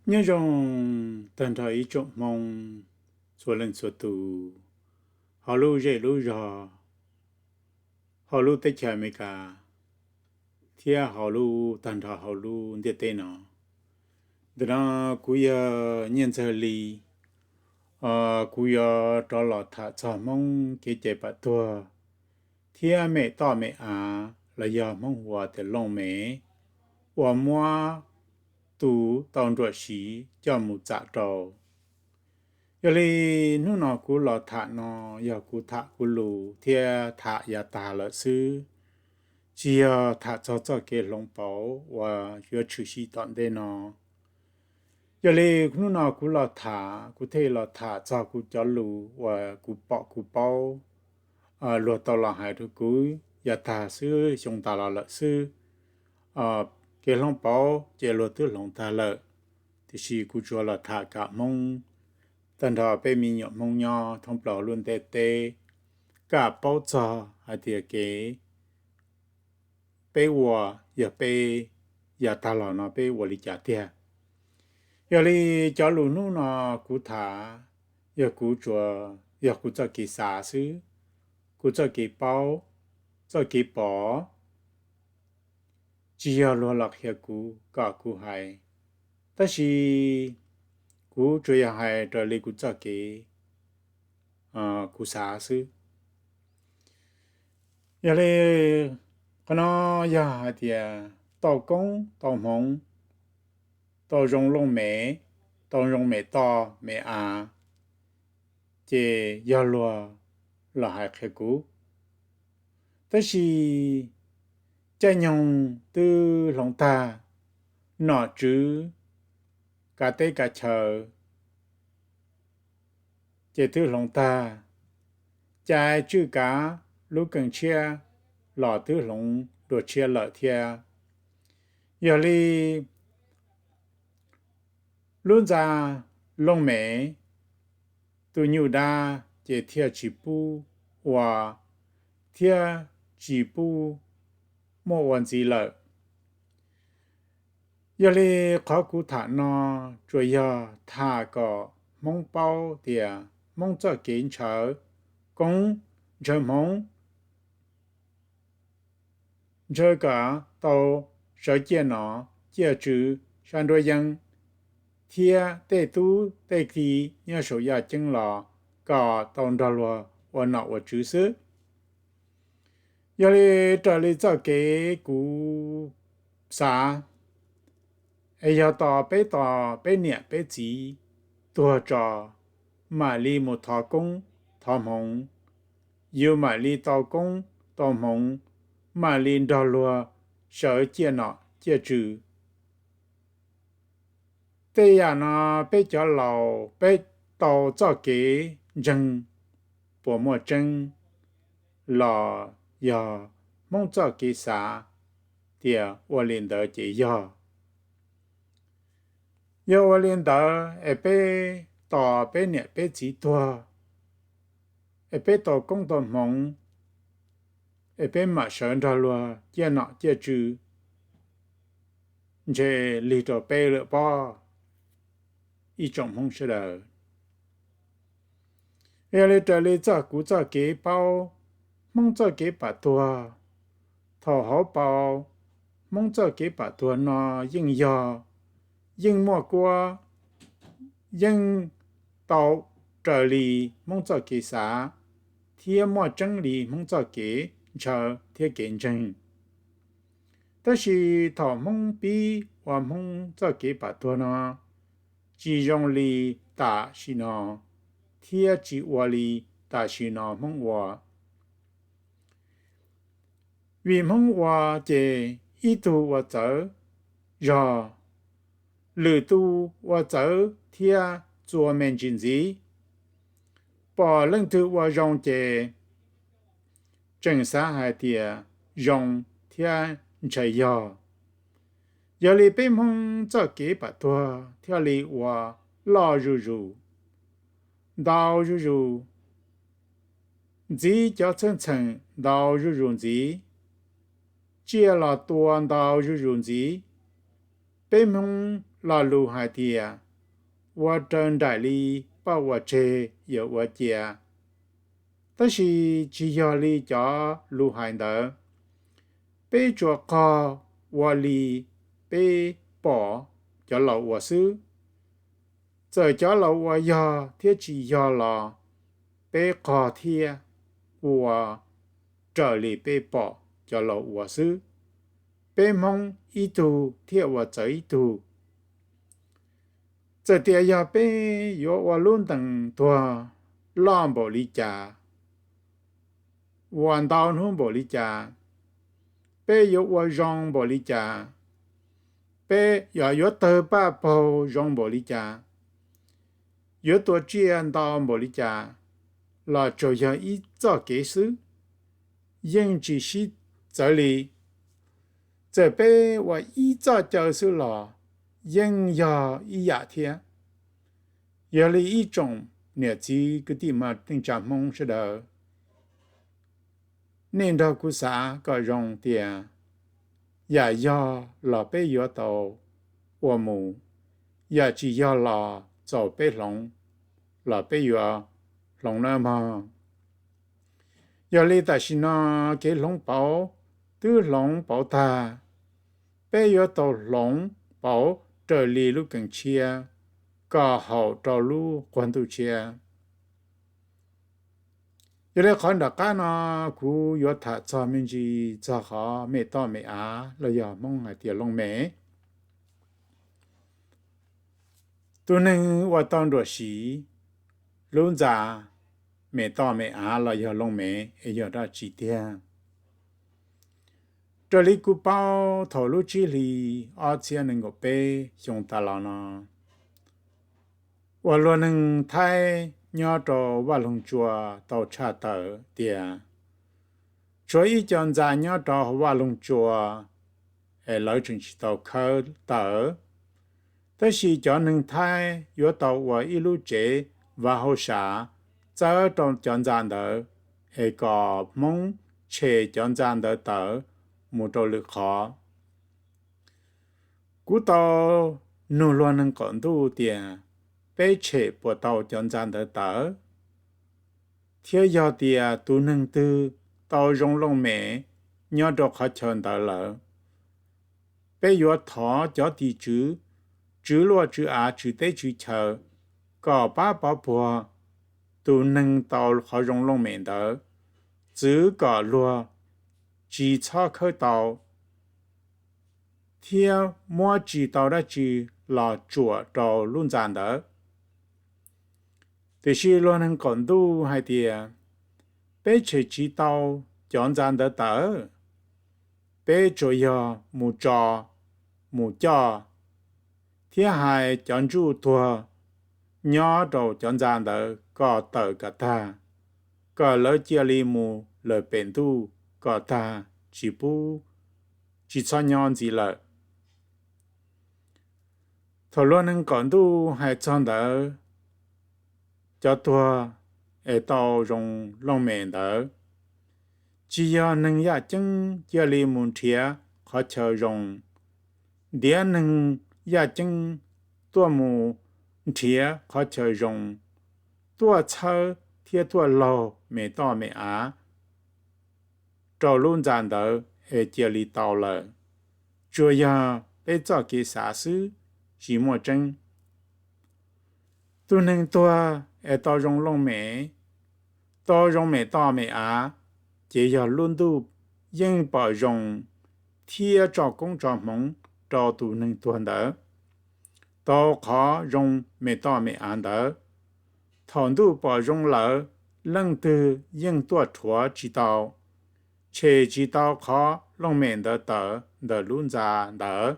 Nyob zoo tag nrho ib tsoom Hmoob txhua leej txhua tus, hauv lub zej lub zog, hauv lub teb chaws Amelikas, thiab hauv lub, tag nrho hauv lub ntiaj teb no. Ntawm no kuv yog Nyiaj Ntxawg Lis, kuv yuav rov los tham txog Hmoob kev cai pam tuag thiab mem toj mem av los yog Hmoob hu ua tias looj mem uas muab tus tau nruam siv coj mus txam rau. Yog li hnub no kuv los tham no yog kuv tham kuv lus thiab tham yav tag lawm xwb, tsis yog tham txog txoj kev hloov pauv uas yuav tshwm sim tom ntej no. Yog li hnub no kuv los tham, kuv thiaj los tham txog kuv cov lus uas kuv pom kuv paub, luag tau los hais rau kuv yav tag xwb, xyoo tas los lawm xwb. Kev hloov pauv ces luag twb hloov tag lawm, tiam sis kuv tsuas los tham kom Hmoob, tag nrho peb me nyuam Hmoob nyob thoob plaws lub ntiaj teb, kom paub txog hais tias kev peb ua, yog peb yav tag los no peb ua li cas tiag. Yog li cov lus hnub no kuv tham, yog kuv tsuas, yog kuv txoj kev xav xwb, kuv txoj kev paub, txoj kev pom, tsis yog luag los qhia kuv kom kuv hais, tab sis kuv tsuas yog hais raws li kuv txoj kev, kuv xav xwb. Yog li qhov no yog hais tias tau koob tau hmoov, tau zoo looj mem, tau zoo mem toj mem av, ces yog luag los hais qhia kuv. Tab sis caij nyoog twb hloov tag, nom tswv kav teb kav chaw ces twb hloov tag, cais tswj kav lub keeb tshiab los twb hloov dua tshiab lawm thiab. Yog li lub ntxa looj mem, tus nyuj dab ces thiaj tsis pub ua thiab tsis pub muaj ua ntxiv lawm. Yog li qhov kuv tham no tsuas yog tham kom Hmoob paub tias Hmoob txoj kev ntshaw koob ntshaw hmoov, ntshaw kom tau sawv ciaj nom ciaj tswv sab nruab yeeb, thiab tej tub tej ki nyob saum yaj ceeb los kom tau nrog luag ua nom ua tswv xwb. Yog li raws li txoj kev kuv xav, es yog tos peb tos peb niam peb txiv tuag tso, mam li mus thov koob thov hmoov, yus mam li tau koob tau hmoov, mam li nrog luag sawv ciaj nom ciaj tswv. Tej yam no peb cov laus peb tau txoj kev ntseeg puas muaj tseeb los yog Hmoob txoj kev xav tias ua li ntawd ces yog. Yog ua li ntawd es peb tos peb niam peb txiv tuag, es peb tau koob tau hmoov, es peb mam sawv nrog luag ciaj nom ciaj tswv, ntshe lig rau peb lawm pob, ib tsoom Hmoob sawv daws. Yog li raws li txoj kuv txoj kev paub Hmoob txoj kev pam tuag, thaum hauv paus Hmoob txoj kev pam tuag no yeej yog, yeej muaj kuab, yeej tau raws li Hmoob txoj kev xav, thiab muaj tseeb li Hmoob txoj kev ntshaw thiab kev ntseeg. Tab sis thaum Hmoob pib ua Hmoob txoj kev pam tuag no, tsis zoo li tam sim no, thiab tsis ua li tam sim no Hmoob ua. Vim Hmoob ua ces ib tug ua txawv zog, lwm tus ua txawv thiab txua me ntsis ntxiv. Pom leej twg ua zoo ces tseem xav hais tias zoo thiab ntshai yog. Yog li peb Hmoob txoj kev pam tuag thiaj li ua loj zuj zus, ntau zuj zus, ntxiv cov txheej txheem ntau zuj zus ntxiv, tsiaj los tua ntau zuj zus ntxiv, Peb Hmoob lo lus hais tias, ua raws nraim li poj ua tseg yawm ua cia. Tab sis tsis yog li cov lus hais ntawd. Peb tsuas qog ua li peb pom cov laus ua xwb. Txawm cov laus ua yog thiab tsis yog los peb qog thiab ua raws li peb pom cov laus ua xwb. Peb Hmoob ib tug thiaj ua txawv ib tug. Txawm tias yog peb yuav ua lub ntees tuag loj npaum li cas, ua ntau hnub npaum li cas, peb yuav ua zoo npaum li cas, peb yog yuav tawg paj paug zoo npaum li cas, yuav tua tsiaj ntau npaum li cas, los tsuas yog ib txoj kev xwb, yeej tsis sib txawv li. Txawm peb ua ib txoj caw xwb los yeej yog ib yam thiab. Yog li ib tsoom niam txiv kwv tij neej tsa Hmoob sawv daws, nej nrog kuv xav kom zoo tias yam yog los peb yuav tau ua mus, yam tsis yog los txaus peb hloov, los peb yuav hloov nawb mog. Yog li tam sim no kev hloov pauv twb hloov pauv tag, peb yuav tau hloov pauv raws li lub keeb tshiab kom haum rau lub quag ntuj tshiab. Yog li qhov nram qab no kuv yuav tham txog me ntsis txog qhov mem toj mem av los yog Hmoob hais tias looj mem. Tus neeg uas tau nruam siv lub ntxa mem toj mem av los yog looj mem es yog dab tsi tiag? Raws li kuv paub thaum lub tsib hlis ob txhiab nees nkaum peb xyoo tas los no, uas luag neeg Thaib nyob rau Vaj Loog Tsua tau tshaj tawm tias tshuav ib co ntxa nyob rau Vaj Loog Tsua es lawv tseem tsis tau khawb tawm. Tab sis cov neeg Thaib yuav tau ua ib lub tsev vav hauj sam txawb rau cov ntxa ntawd es kom Hmoob tshem cov ntxa ntawd tawm mus rau lwm qhov. Kuv tau nug luag neeg qaum ntuj tias peb tshem puas tau cov ntxa ntawd tawm, thiab yog tias tus neeg twg tau zoo looj mem nyob rau qhov chaw ntawd lawm, peb yuav thov cov tim tswv, tswv luaj tswv av tswv teb tswv chaw kom pab pov puag tus neeg tau qhov zoo looj mem ntawd, txwv kom luag tsis txhob khawb tau thiab muab tsis tau dab tsi los tsuam rau lub ntxa ntawd. Tiam sis luag neeg qaum ntuj hais tias peb tshem tsis tau cov ntxa ntawd tawm, peb tsuas yog mus tso, mus coj, thiab hais cov ntsuj tuag nyob rau cov ntxa ntawd kom tawm kom tag, kom lawv cia li mus lawm pem ntuj kom tag, tsis pub, tsis txhob nyob ntxiv lawm. Thaum luag neeg qaum ntuj hais txog ntawd, cov tuag es tau zoo looj mem ntawd, tsis yog neeg yaj ceeb cia li mus nrhiav qhov chaw zoo, ntiav neeg yaj ceeb tuaj mus nrhiav qhov chaw zoo, tuaj txhawb thiab tuaj laug mem toj mem av rau lub ntxa ntawd es cia li tau lawm. Tsuas yog peb txoj kev xav xwb, tsis muaj tseeb. Tus neeg tuag es tau zoo looj mem, tau zoo mem toj mem av, ces yog lub ntuj yeej pom zoo thiab tso koob tso hmoov rau tus neeg tuag ntawd tau qhov zoo mem toj mem av ntawd. Thaum ntuj pom zoo lawm, leej twg yeej tuaj rhuav tsis tau, tshem tsis tau qhov looj mem ntawd tawm ntawm lub ntxa ntawd.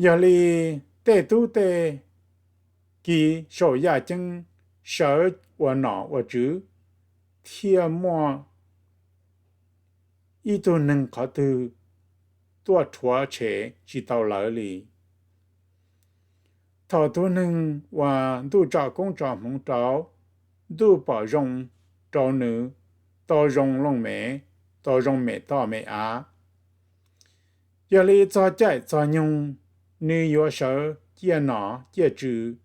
Yog li tej tub tej ki saum yaj ceeb sawv ua nom ua tswv, thiaj muaj ib tug neeg qhov twg tuaj rhuav tshem tsis tau lawv li. Thaum tus neeg uas ntuj tso koob tso hmoov rau, ntuj pom zoo rau nws, tau zoo looj mem, tau zoo mem toj mem av, Yog li txog caij txog nyoog, nws yuav sawv ciaj nom ciaj tswv,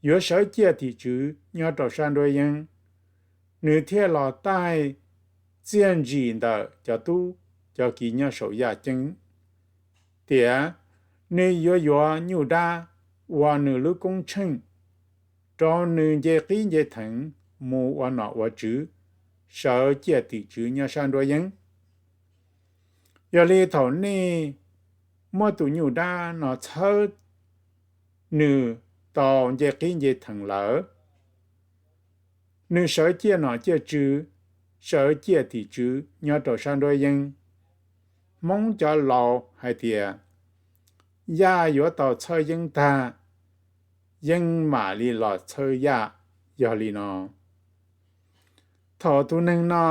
yuav sawv ciaj tim tswv nyob rau sab nruab yeeb, nws thiaj los taij txiaj ntsim ntawm cov tub cov kiv nyob saum yaj ceeb, tias nws yuav yuav nyuj dab ua nws lub koob tsheej, rau nws nce qib nce theev mus ua nom ua tswv, sawv ciaj tim tswv nyob sab nruab yeeb. Yog li thaum nej muab tus nyuj dab no txhawb, nws tau nce qib nce theev lawm, nws sawv ciaj nom ciaj tswv, sawv ciaj tim tswv nyob rau sab nruab yeeb. Hmoob cov laus hais tias, yaj yuav tau txhawb yeeb tag, yeeb mam li los txhawb yaj. Yog li no, thaum tus neeg no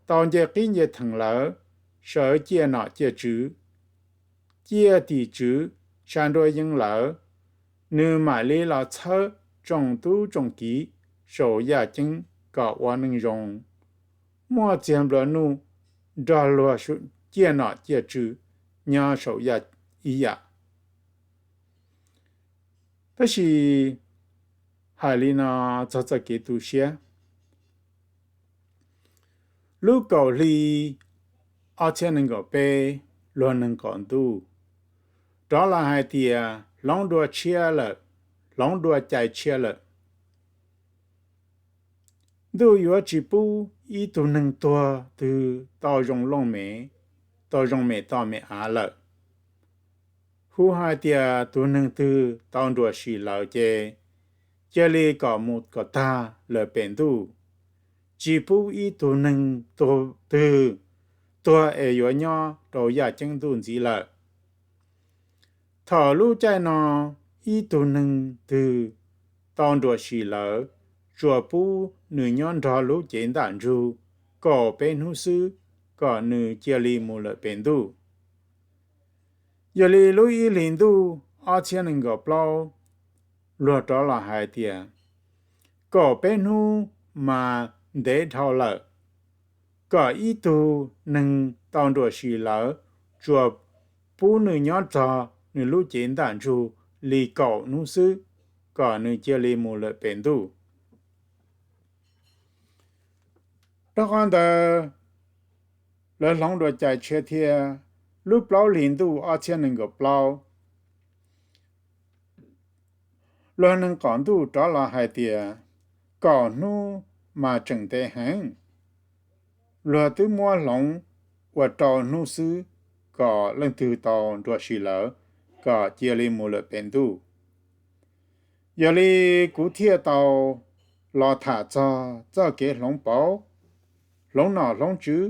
tau nce qib nce theev lawm, sawv ciaj nom ciaj tswv, ciaj tim tswv sab nruab yeeb lawm, nws mam li los txhawb tsoom tub tsoom kiv saum yaj ceeb kom ua neeg zoo, muaj txiag nplua nuj, nrog luag ciaj nom ciaj tswv nyob saum yaj ib yam. Tab sis hais li no txog txoj kev tu siab. Lub kaum hli ob txhiab nees nkaum peb, luag neeg qaum ntuj rov los hais tias hloov dua tshiab lawm, hloov dua cai tshiab lawm. Ntuj yuav tsis pub ib tug neeg tuag twg tau zoo looj mem, tau zoo mem toj mem av lawm. Hu hais tias tus neeg twg tau nruam sim lawm ces cia li kom mus kom tag lawm pem ntuj, tsis pub ib tug neeg twg tuag es yuav nyob rau yaj ceeb ntuj ntxiv lawm. Thaum lub caij no, ib tug neeg twg tau nruam sim lawm, tsuas pub nws nyob nrog lub cev ntam ntsug kaum peb hnub xwb, kom nws cia li mus lawm pem ntuj. Yog li lub ib hlis ntuj ob txhiab nees nkaum plaub, luag rov los hais tias, kaum peb hnub mas ntev dhau lawm, kom ib tug neeg tau nruam sim lawm, tsuas pub nws nyob txog nws lub cev ntam ntsug li kaum hnub xwb, kom nws cia li mus lawm pem ntuj. Rau qhov ntawd, lawv hloov dua cai tshiab thiab. Lub plaub hlis ntuj ob txhiab nees nkaum plaub, luag neeg qaum ntuj rov los hais tias, kaum hnub mas tseem ntev heev, luag twb muab hloov ua rau hnub xwb, kom leej twg tau nruam sim lawm, kom cia li mus lawm pem ntuj. Yog li kuv thiaj tau los tham txog txoj kev hloov pauv, hloov nom hloov tswv,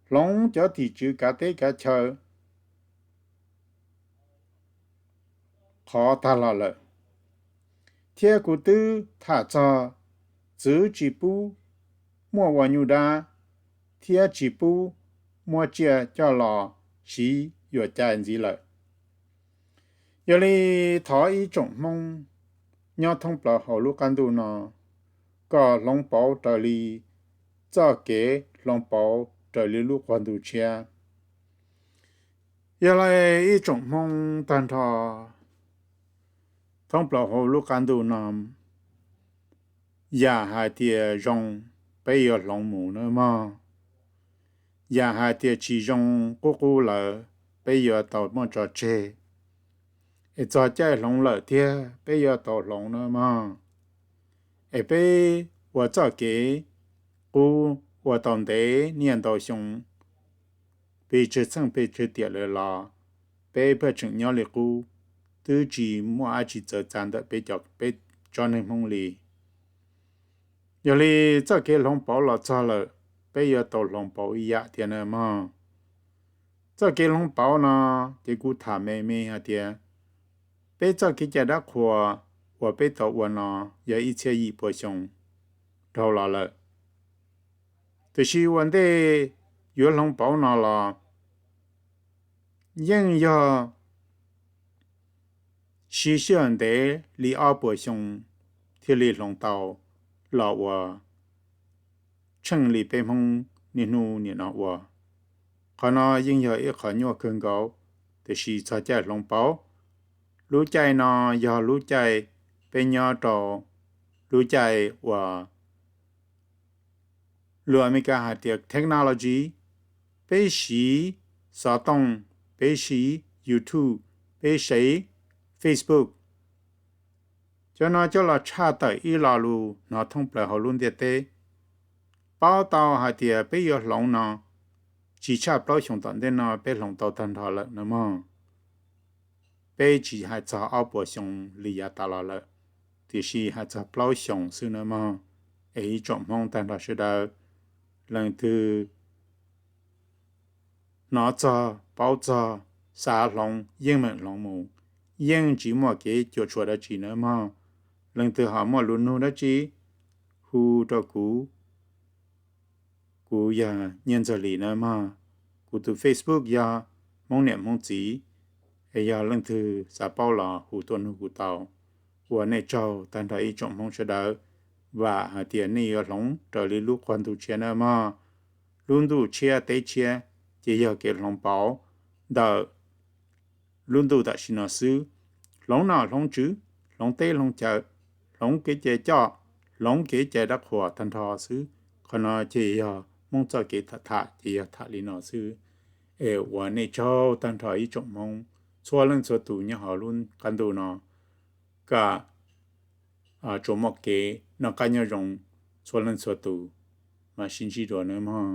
hloov cov tim tswv kav teb kav chaw qhov tag los lawm, thiab kuv twb tham txog txwv tsis pub muaj ua nyuj dab, thiab tsis pub muab tsiaj coj los siv yuam cai ntxiv lawm. Yog li thov ib tsoom Hmoob nyob thoob plaws hauv lub qab ntuj no, kom hloov pauv raws li txoj kev hloov pauv raws li lub qab ntuj tshiab. Yog li ib tsoom Hmoob tag nrho thoob plaws hauv lub qab ntuj no, yam hais tias zoo, peb yuav hloov mus nawb mog. Yam hais tias tsis zoo qub qub lawm, peb yuav tau muab tso tseg. Es txog caij hloov lawm thiab, peb yuav tau hloov nawb mog. Es peb ua txoj kev qub ua tau ntev niaj ntau xyoo, pes tsawg txheej pes tsawg tiam lawm los peb pheej tseem nyob li qub, twb tsis muaj dab tsi txawv txav ntawm peb cov, peb tsoom neeg Hmoob li. Yog li txoj kev hloov pauv los txog lawm, peb yuav tau hloov pauv ib yam thiab nawb mog. Txoj kev hloov pauv no, ces kuv tham me me hais tias, peb txoj kev cai dab qhuas uas peb tau ua no yog ib txhiab yim puas xyoo dhau los lawm. Tiam sis ua ntej yuav hloov pauv no los yeej yog siv sij hawm ntev li ob puas xyoo thiaj li hloov tau los ua tsheej li peb Hmoob niaj hnub nim no ua. Qhov no yeej yog ib qhov nyuaj kawg nkaus, tiam sis txog caij hloov pauv. Lub caij no yog lub caij peb nyob rau lub caij uas lus Amelikas hais tias technology, peb siv xov tooj, peb siv YouTube, peb siv Facebook, cov no coj los tshaj tawm ib lo lus hnov thoob plaws hauv lub ntiaj teb. Paub tau hais tias peb yuav hloov no, tsis tshaj plaub xyoos tom ntej no peb hloov tau tag nrho lawm nawb mog. Peb tsis hais txog ob puas xyoo li yav tas los lawm, tiam sis hais txog plaub xyoos xwb nawb mog. Es ib tsoom Hmoob tag nrho sawv daws, leej twg hnov txog, paub txog, xav hloov yeej meem hloov mus, yeej tsis muaj kev cuam tshuam dab tsi nawb mog. Leej twg ho muaj lus nug dab tsi, hu rau kuv. Kuv yog Nyiaj Ntxawg Lis nawb mog. Kuv tus Facebook yog Hmoob Niam Hmoob Txiv, es yog leej twg xav paub los hu tuaj nug kuv tau. Ua nej tsaug tag nrho ib tsoom Hmoob sawv daws, vam hais tias nej yuav hloov raws li lub qab ntuj tshiab nawb mog. Lub ntuj tshiab teb tshiab ces yog kev hloov pauv ntawm lub ntuj tam sim no xwb. Hloov nom hloov tswv, hloov teb hloov chaw, hloov kev cai coj, hloov kev cai dab qhuas tag nrho xwb. Qhov no ces yog Hmoob txoj kev tham tham ces yog tham li no xwb. Es ua nej tsaug tag nrho ib tsoom Hmoob txhua leej txhua tus nyob hauv lub qab ntuj no, kom tsuas muaj kev noj qab nyob zoo txhua leej txhua tus, mam sib ntsib dua nawb mog.